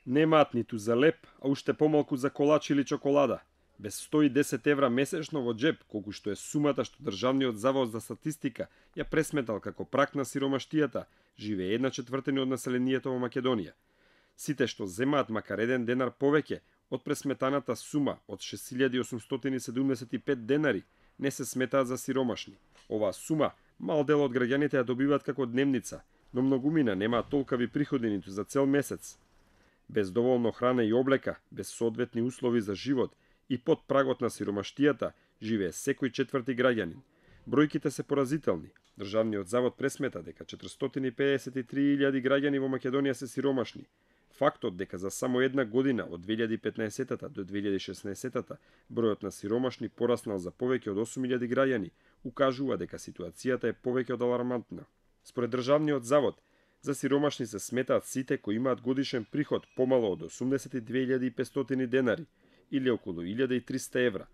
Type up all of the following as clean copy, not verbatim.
Немаат ниту за леп, а уште помалку за колач или чоколада. Без 110 евра месечно во джеб, колку што е сумата што Државниот завод за статистика ја пресметал како прак на сиромаштијата, живее 1/4 од населението во Македонија. Сите што земаат макар 1 денар повеќе од пресметаната сума од 6875 денари не се сметаат за сиромашни. Оваа сума мал дел од граѓаните ја добиваат како дневница, но многумина немаат толкави приходи ниту за цел месец. Без доволно храна и облека, без соодветни услови за живот и под прагот на сиромаштијата живее секој четврти граѓанин. Бројките се поразителни. Државниот завод пресмета дека 453.000 граѓани во Македонија се сиромашни. Фактот дека за само една година од 2015 до 2016 бројот на сиромашни пораснал за повеќе од 8.000 граѓани укажува дека ситуацијата е повеќе од алармантна. Според Државниот завод, за сиромашни се сметаат сите кои имаат годишен приход помало од 82.500 денари или околу 1.300 евра.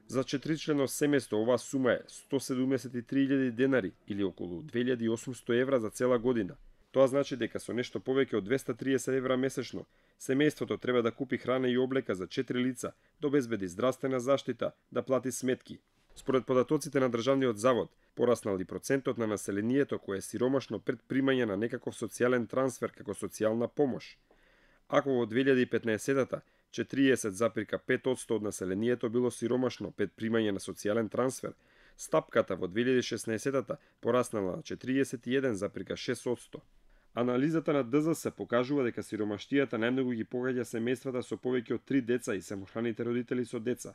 За четиричлено семејство оваа сума е 173.000 денари или околу 2.800 евра за цела година. Тоа значи дека со нешто повеќе од 230 евра месечно, семејството треба да купи храна и облека за 4 лица, да обезбеди здравствена заштита, да плати сметки. Според податоците на Државниот завод, пораснал и процентот на населението кое е сиромашно пред примање на некаков социјален трансфер како социјална помош. Ако во 2015-та 40,5% од населението било сиромашно пред примање на социјален трансфер, стапката во 2016-та пораснала на 41,6%. Анализата на ДЗС покажува дека сиромаштијата најмногу ги погаѓа семејствата со повеќе од 3 деца и самохраните родители со деца.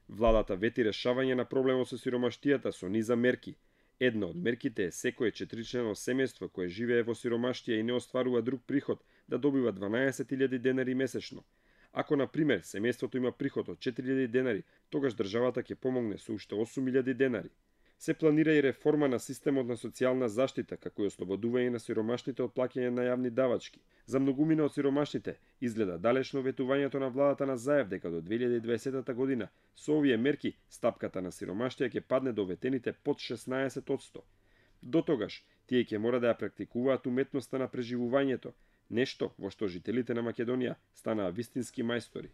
Владата вети решавање на проблемот со сиромаштијата со низа мерки. Една од мерките е секое четиричлено семејство кое живее во сиромаштија и не остварува друг приход да добива 12.000 денари месечно. Ако, на пример, семејството има приход од 4.000 денари, тогаш државата ќе помогне со уште 8.000 денари. Се планира и реформа на системот на социјална заштита, како и ослободување на сиромашните од плаќање на јавни давачки. За многумина од сиромашните изгледа далечно ветувањето на владата на Заев дека до 2020 година со овие мерки стапката на сиромаштија ќе падне до ветените под 16%. До тогаш, тие ќе мора да ја практикуваат уметноста на преживувањето, нешто во што жителите на Македонија станаа вистински мајстори.